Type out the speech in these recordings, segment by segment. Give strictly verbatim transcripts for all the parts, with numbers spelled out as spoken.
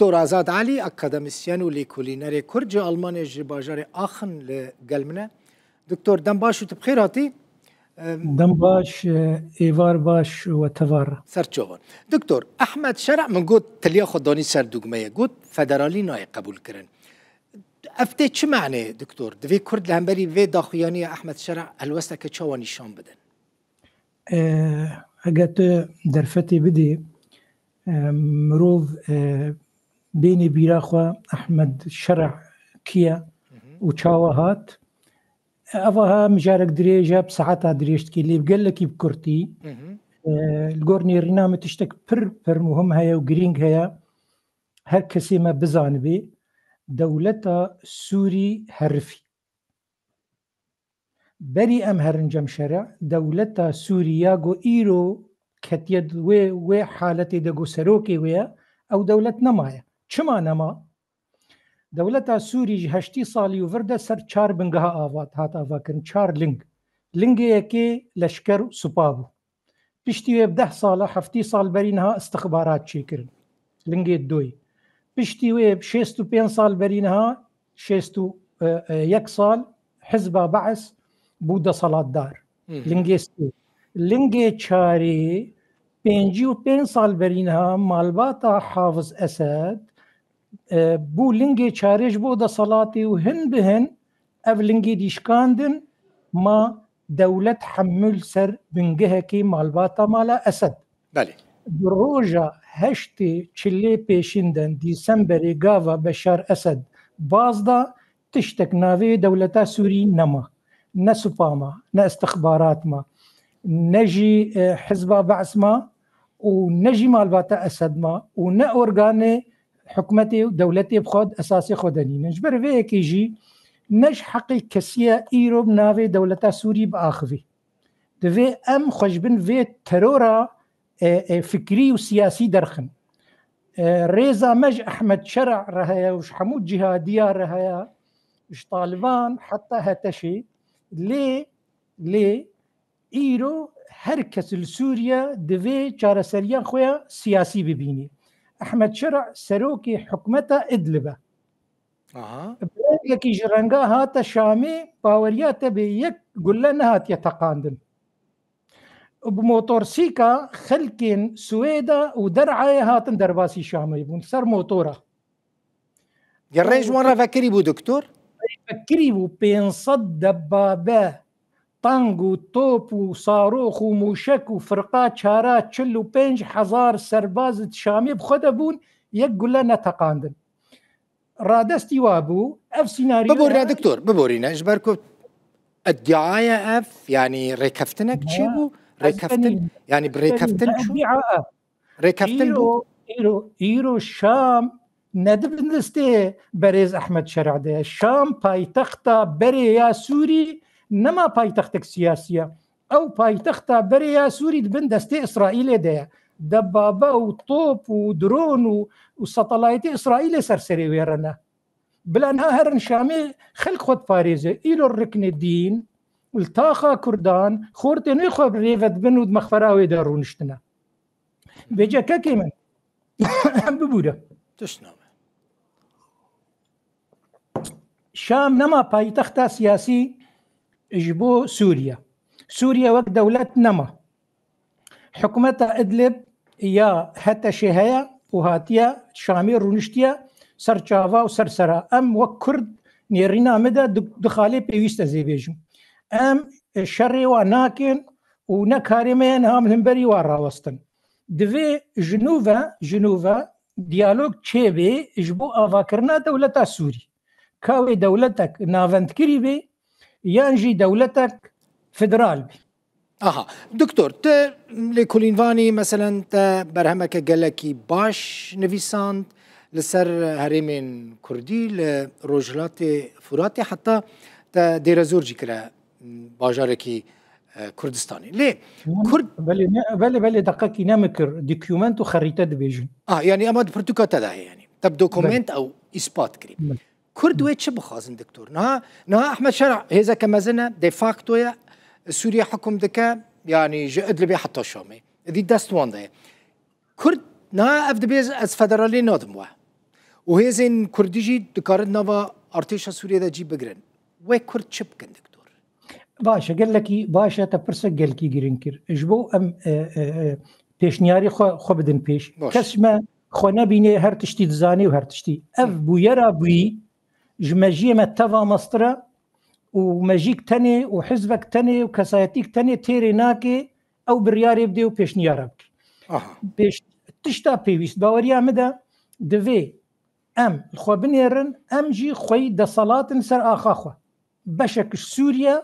Doktor Azad Elî, akademisyen û lêkolînerê Kurd ji Almanyê, ji bajarê Aachen li gel min e. Doktor, dem baş û tu bi xêr hatî. Em, Dem baş, e, êvar baş we tevar. Ser çavan. Doktor, Ehmed Şer'a min got, tiliya xwe danî ser dugmeyê, got, federalî nayê qebûl kirin. Ev tê çi manê, doktor? Divê Kurd li hemberî vê daxuyaniya Ehmed Şer'a helwesteke çawa nîşan bidin? E, Eger tu derfetê bidî, e, mirov, e, bênê bîra xwe Ehmed Şer'a kî ye û çawa hat? Eva ha mijarek dirêj e, bi saeta dirêj dikê, lê bi gelekî bi kurtî. E, li gor nêrîna min tiştek pir, pir muhim heye û girîng heye. Her kesê me bizanibê, dewleta Sûrî herifî. Berî em herin cem şerê, dewleta Sûrî ya ku îro ketiye di wê, wê haletê de ku serokê wê ye, ew dewlet nemaye. Çima nema? Dewleta Sûrî ji heştî salî û vir de ser çar bingeha ava, hat avakirin, çar ling. Lingê yekê leşker û supa bû. Piştî wê bi deh sala, heftî sal berî niha istixbarat çêkirin. Lingê doyê. Piştî wê bi şêst û pênc sal berî niha, şêst û yek sal, Hizba Be's bû deselatdar. Lingê sê. Lingê çarê, pêncî û pênc sal berî niha malbata Hafiz Esed, e, bû lingê çarê ji bo deselatê û hin bi hin ev lingê dîşkandin, ma dewlet hemû li ser bingehekê malbata mala Esed. Belê. Di roja heştê çilê pêşîn de, Dîsemberê, gava Beşar Esed baz da, tiştek navê dewleta Sûrî nema. Ne supa ma, ne istixbarat ma, ne jî, e, Hizba Be's ma û ne jî malbata Esed ma û ne organê hikûmetê û dewletê bi xwe di esasê xwe de nînin. Ji ber vê yekê jî ne ji heqê kesî ye îro bi navê dewleta Sûrî biaxivî. Divê em xwe ji bin vê terora, e, e, fikrî û siyasî derxin. E, rêza me ji Ehmed Şer'a re heye û ji hemû cihadiya re heye, ji Taliban heta HTŞ'ê. Lê, lê îro her kes li Sûriye divê çareseriya xwe ya siyasî bibînî. Ehmed Şer'a serokê hikûmeta Idlib e. Aha. Bi rengekî ji renga hate Şamê, baweriya te bê, yek gule nehatiye teqandin. Bi motorsîka xelkên Swêda û Der'ayê hatin derbasî Şamê bûn, ser motora. Ya rê ji wan re vekirî bû, doktor? Vekirî bû, pênc sed debabe, tank û top û sarox û mûşek û firqa çara, çil û pênc hezar serbaz di Şamê bi xwe de bûn, yek gule neteqandin. Radestî wa bû, ev sînaryo... Biborîne, doktor, biborîne. Ji ber ku îdiaya ev, yanî rêkeftinek çêbû? Rêkeftin, yanî bi rêkeftin çû? Rêkeftin bû? Îro, îro, îro Şam ne di bin destê berêz Ehmed Şer'a de ye. Şam paytexta berê ya Sûrî nema paytextek siyasî ye. Ew paytexta berê ya Sûrî di bin destê Îsraîlê de ye. Debabe û top û dron û, û satelaytê Îsraîlê ser serê wê re ne. Bila niha herin Şamê xelk xwe diparêze. Îro riknê dîn li taxa Kurdan xortên wê xwe bi rê ve dibin û di mexfera wê de rûniştine. Vêce kekê min, em bibûre. Tişt nabe. Şam nema paytexta siyasî ji bo Sûriye. Sûriye wek dewlet nema. Hikûmeta Idlib ya HTŞ'ê heye û hatiye Şamê, rûniştiye ser çava û ser sera. Em wek Kurd nêrîna min de du, du xalê pêwîst ez ê bêjim. Em şerê wa nakin û ne karê me ye niha min himberî wa rawestin. Divê ji nû ve, ji nû ve diyalog çêbê ji bo avakirina dewleta Sûrî. Ka wê dewletek navendkirî bê yan jî dewletek federal bê. Aha. Doktor, tu lêkolînvanî, meselen, te berhemeke gelekî baş nivîsand li ser herêmên Kurdî li Rojhilatê Furatê, heta te Dêrezor jî kire bajarekî, e, Kurdistanê. Lê Kurd... Belê, ne, belê, belê, deqekî ne min kir. Dokument û xerîte dibêjin. Ah, yanî ema di pirtûka te de heye yanî. Te bi dokument ew îspat kirî. Belê. Kurd wê çi bixwazin, doktor? Niha, niha Ehmed Şer'a hêzeke mezin e, de facto ye, Sûriye hukm dike, yanî ji Idlibê heta Şamê. Êdî dest wan de ye. Kurd niha ev dibê ez federalî nadim we. û hêzên Kurdî jî dikarin nava artêşa Sûriyê de cî bigirin. Wê Kurd çi bikin, Doktor? Baş e, gelekî baş e, te pirsek gelkî giring kir. Ji bo em, e, e, e, pêşniyarî xwe, xwe bidin pêş. Baş. Kes ji me xwe nebînê, her tiştî dizanê û her tiştî. Ev Hı. bûyera bûyî ji mejiyê me teva mestir e û mejîk tenê û hizbek tenê û kesayetîk tenê têrê nake ew biryarê bidê û pêşniyara bike. Aha. Pêş, tişta pêwîst, baweriya min de divê em li xwe binêrin, em jî xweyî deselat in ser axa xwe. Beşek ji Sûriye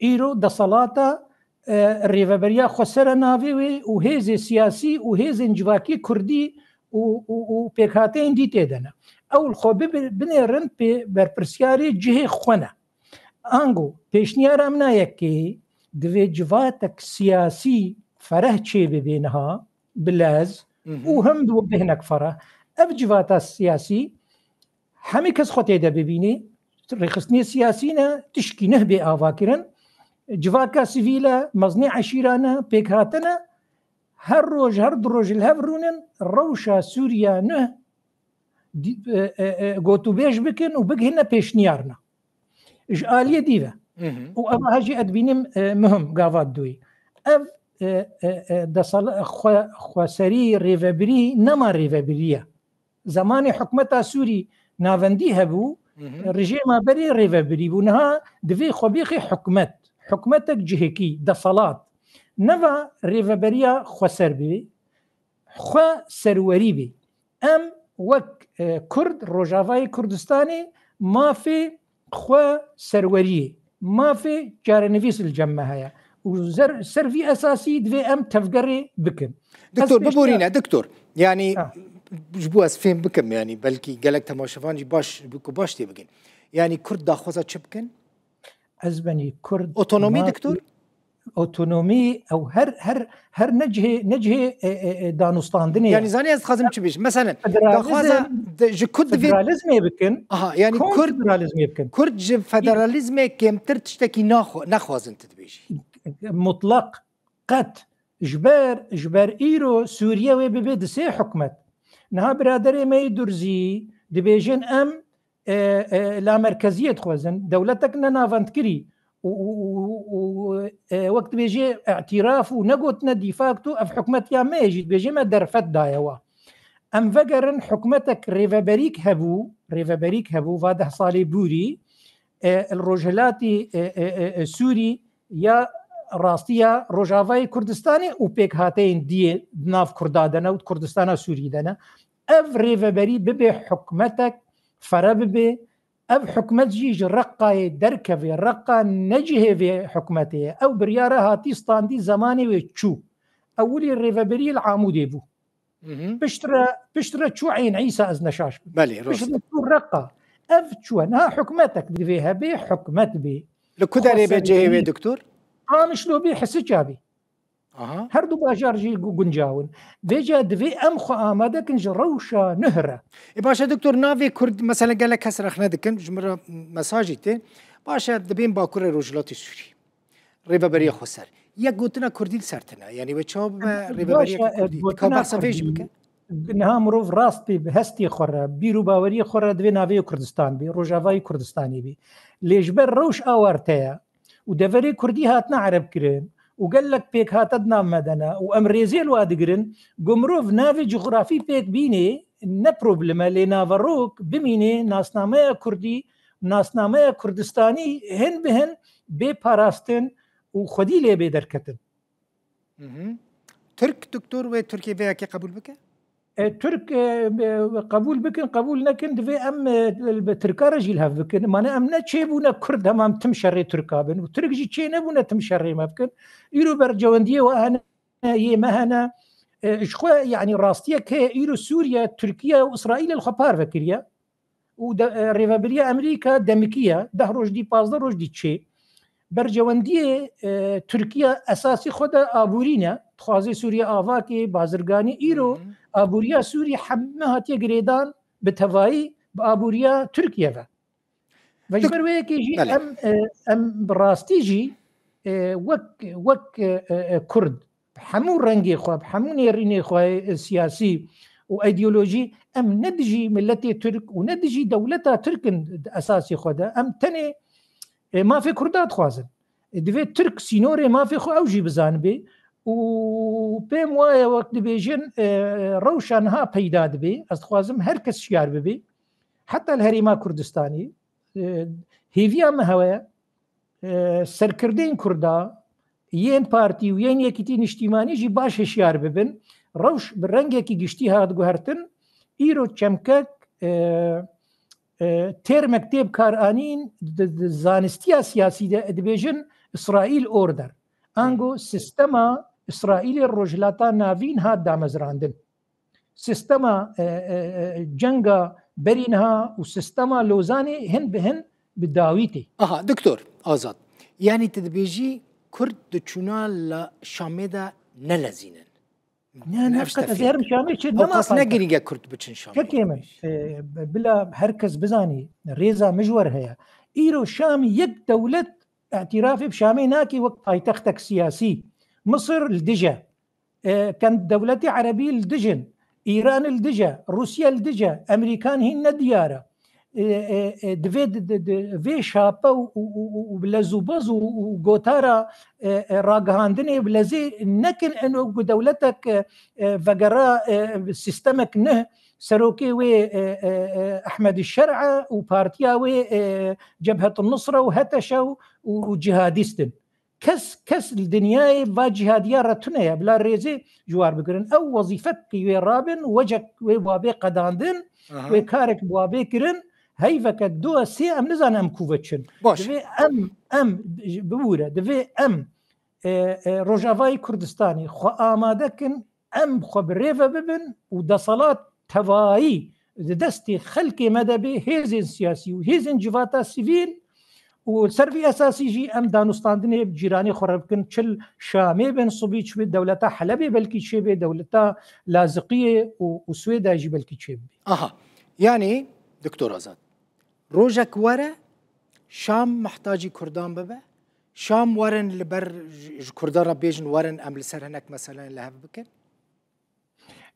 îro deselata, e, rêveberiya xweser e navê wê û hêzê siyasî û hêzên civakî kurdî û, û, û pêkhateyên dî tê de ne. Ew li xwe bibi-, binêrin pê berpirsiyarê cihê xwe ne. Ango pêşniyara min a yekê, divê civatek siyasî fereh çêbibê niha, bi lez Hı hı. û him di bêhnek fereh. Ev civata siyasî hemî kes xwe tê de bibînî. Rêxistinê siyasî ne, tişkî neh bê avakirin. Civaka sivîl e, mezinê eşîra ne, pêk hatine. Her roj, her du roj li hev rûnin, rewşa Sûriya neh di-, e, e, e, gotûbêj bikin û bigihine pêşniyarna. Ji aliyê dî ve. Hı hı. Û eva jî ez dibînim, e, muhim gava duyî. Ev, e, e, e, desala-, xwe-, xweserî, rêvebirî, nema rêvebirî ye. Zemanê hikûmeta Sûrî navendî hebû, Hı hı. rejêma berê rêvebirî bû. Niha divê xwe bêxê hikûmet. Hikûmetek cihekî, deselat. Neva rêveberiya xweser bê, xwe serwerî bê. Em wek, e, Kurd, Rojavayê Kurdistanê mafê xwe serweriyê, mafê çarenivîs li cem me heye. Û zer-, ser vî esasî divê em tevgerê bikin. Doktor, Ez pêşniyar- biborîne, doktor. Yani, Ha. ji bo ez fêm bikim, yani, belkî gelek temaşevan jî baş, bi ku baş tê bikin. Yani, Kurd daxwaza çi bikin? Ez benî Kurd Otonomî, mafî doktor? Otonomî, ew her, her, her ne cihê, ne cihê, e, e, e, danûstandinê ye. Yani, zanî ez dixwazim çi bêjim. Meselen, Federalizm, daxwaza de, ji ku divê federalizmê bikin. Aha, yani Kurd, konfederalizmê bikin. Kurd ji federalizmê kêmtir tiştekî naxwe-, nexwazin tu dibêjî. Mutlaq, qet. Ji ber, ji ber îro Sûriye wê bibe di sê hikûmet. Niha biraderê me yê Durzî dibêjin em, e, e, lamerkeziyê dixwazin, dewletek ne navendkirî û, û, û, û, e, wek dibêjê îtiraf û negotine de facto ev hikûmet ya me ye jî dibêjê me derfet daye wa. Em vegerin hikûmetek rêveberîk hebû, rêveberîk hebû, va deh salê bûrî, e, li rojhilatî, e, e, e, e, Sûrî ya rastî ya Rojavayê Kurdistanê û pêkhateyên diyê di nav Kurda de ne û di Kurdistana Sûrî de ne. Ev rêveberî bibe hikûmetek fere bibe, ev hikûmet jî ji Reqayê derkeve, Reqa ne cihê vê hikûmetê ye. Ew biryara hatî standî zemanê wê çû. Ewilî rêveberî li Amûdê bû. Hı hı. Piştre, piştre çû Eyn Îsa, ez neşaş bim. Belê, rast. Piştre çû Reqa. Ev çû e. Niha hikûmetek divê hebe, hikûmet bê. Li ku derê be cihê wê, doktor? Qamişlo bê, Hisica bê. Aha. Her du bajar jî gu-, guncaw in. Vêca divê em xwe amade kin ji rewşa nuh re. E, baş e, doktor, navê Kurd, mesela gelek kes rexne dikin, ji min re mesajî tê. Baş e, dibên Bakurê Rojhilatê Sûrî. Rêveberiya xweser. Yek gotina Kurdî li ser tine. Yani wê çawa bibe rêveberiya Kurdî? Dika behsa vê jî bike. Niha mirov rast bê, bi hestê xwe re, bîr û baweriyê xwe re divê navê Kurdistan bê, Rojavayê Kurdistanê bê. Lê ji ber rewş awarte ye û deverê Kurdî hatine ereb kirin û gelek pêkhate di nav me de ne û em rêzê li wa digirin, ku mirov navê cografî pêk bînê ne problem e, lê naverok bimînê nasnameya Kurdî, nasnameya Kurdistanî hin bi hin bê parastin û xwedî lê bê derketin. Hı hı. Tirk, doktor, wê Tirkê vê yekê qebûl bike? E, Tirk, e, e, qebûl bikin, qebûl nekin, divê em, e, bi Tirka re jî li hev bikin. Mane em ne çêbûne Kurd hema em tim şerê Tirka bin. Û Tirk jî çê nebûne tim şerê me bikin. Îro bercewendiyê we hene, yê me hene. E, ji xwe, yanî rastiyek heye, îro Sûriye, Tirkiye û Îsraîlê li xwe parve kiriye. û de, e, rêveberiya Amerîka demikî ye, deh roj dî, pazdeh roj dî çê. Bercewendiyê, e, Tirkiye esasî xwe de aborî ne, dixwaze Sûriye avakê, bazirganî, îro Hı hı. aboriya Sûriye heme hatiye girêdan bi tevayî bi aboriya Tirkiye ve. Ve ji Dik-, ber wê yekê jî Belê. em, e, em bi rastî jî, e, wek, wek, e, e, e, Kurd, bi hemû rengê xwe, bi hemû nêrînê xwe, e, siyasî û îdeolojî, em ne dijî miletê Tirk û ne dijî dewleta Tirk in di esasê xwe de. Em tenê, e, mafê Kurda dixwazin. E, divê Tirk sînorê mafê xwe ew jî bizanibê û pêm waye wek dibêjin, e, rewşa niha peyda dibê. Ez dixwazim her kes şiyar bibê. Heta li Herêma Kurdistanê, e, hêviya me hewe, e, serkirdeyên Kurda, yên partî û yên yekîtî niştîmanî jî baş hişyar bibin. Rewş bi rengekî giştî hat guhertin. Îro çemkek, e, e, termek tê bikaranîn di, di zanistiya siyasî de dibêjin Îsraîl order. Ango sistema Îsraîlê Rojhilata Navîn hat damezrandin. Sistema, e, e, e, cenga berî niha û sistema Lozanê hin bi hin bi dawî tê. Aha, Doktor Azad. Yanî tu dibêjî Kurd di çûna la Şamê de ne lezîn in. Ne, ne, ev ji te qet ez fêm herim dikim. Şamê çi Ew nema qas ne paytaxt. Girîng e Kurd biçin Şamê. Kekê min, e, bila her kes bizanî, rêza min ji we re heye. Îro Şam yek dewlet îtirafê bi Şamê nake wek paytextek siyasî. Misir li dij e. E, ken dewletê erebî li dij in. Îran li dij e. Rûsya li dij e. Emerîkan hîn ne diyar e. E, e, e, divê di, di, di vê şape û, û, û, û, û bi lez û baz û, û gotara, e, e, ragihandinê bi lezê nekin eno ku dewletek, e, e, vegera, e, sistemek ne serokê wê, e, e, e, Ehmed Şer'a û partiya wê, e, Cebhet Nusra û H T Ş û, û, û cihadîst in. Kes, kes li dinyayê va cihadiya re tune ye. Bila rêzê ji war bigirin. Ew wezîfek wê rabin, wecek wê wabê qedandin, Aha. wê karek wabê kirin. Heyveke du sê em nizanin em ku ve çin. Baş. Divê em, em, bibûre, divê em, e, e, Rojavayê Kurdistanê xwe amade kin, em xwe bi rê ve bibin û deselat tevayî di destê xelkê me de bê, hêzên siyasî û hêzên civata sivîl û ser vî esasî jî em danûstandinê bi cîranê xwe re bikin, çi li Şamê bin, sibî çi bi dewleta Helebê belkî çêbê, dewleta Laziqiyê û, û Swêda jî belkî çêbibê. Aha. Yanî, Doktor Azad, rojek were, Şam mihtacî Kurdan bibe, Şam werin li ber ji, ji Kurdan re bêjin, werin em li ser hinek meselayên li hev bikin?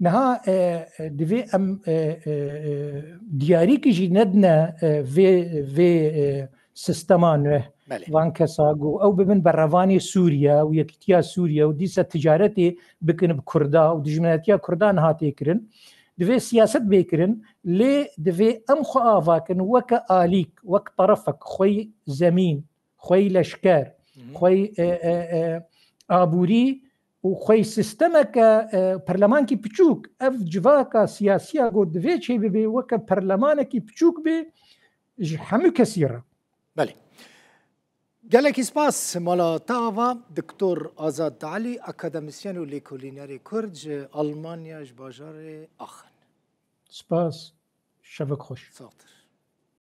Niha, e, e, divê em, e, e, e, diyarîkî jî nedine, e, vê, vê, e, sistema nû. Belê. Van kesa ku ew bibin berevanê Sûriye û yekîtiya Sûriye û dîsa ticaretê bikin bi Kurda û dijminatiya Kurda niha tê kirin. Divê siyaset bê kirin, lê divê em xwe ava kin weke alîk, wek terefek, xwey zemîn, xwey leşker, Hı hı. xwey, e, e, e, aborî û xwey sistemeke, e, perlemankî piçûk, ev civaka siyasiya ku divê çêbibê weke perlemanekî piçûk bê ji hemû kesî re. Belê. Gelekî spas mala te ava, Doktor Azad Elî, akademisyen û lêkolînerê Kurd ji Almanya, ji bajarê Aachen. Spas, şevek xweş. Saxtir.